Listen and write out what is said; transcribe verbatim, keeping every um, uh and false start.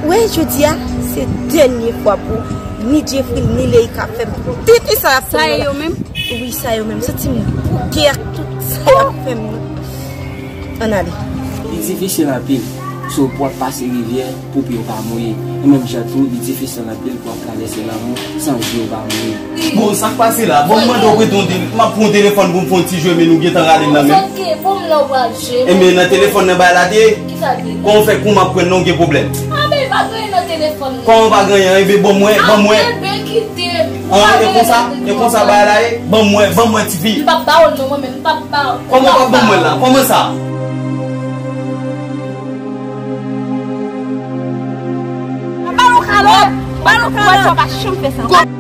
Wè, jodi a, se dènye fwa pou ni Jeffrey, ni Leïka fè m piti sa y ap fè m nan. Sa e yo menm? Wi, sa yo menm. Santi m bouke ak tout sa y ap fè m nan. Ann ale. Li difisil anpil. So, pou w ap pase rivyè, pou pye w pa mouye. E menm jan tou, li difisil anpil pou w ap travèse lanmou san zye w pa mouye. Bon, sa k pase la? Bon, m mande w prete yon tele-, m ap pran yon telefòn pou m fè yon ti jwe, men nou gentan rale m nan men m. Sa k gen? Bon, m la w pral jwe. Enben, nan telefòn nan bay la te ye? Kisa te ye? Kòman w fè kou m ap pran nan w gen pwoblèm? A, men pa gen anyen nan telefòn nan. Kòman pa gen anyen? Enben, ban m wè, ban m wè. A, enben, kite m. An, e konsa, e konsa bay la ye? Ban m wè, ban m wè, tifi. M p ap ba w l non, mwen menm, m p ap ba w. Kòman w p ap ban mwen la? Kòman sa? Ba l yon kalòt! Ba l yon kalòt! Ou pa janm fè sa.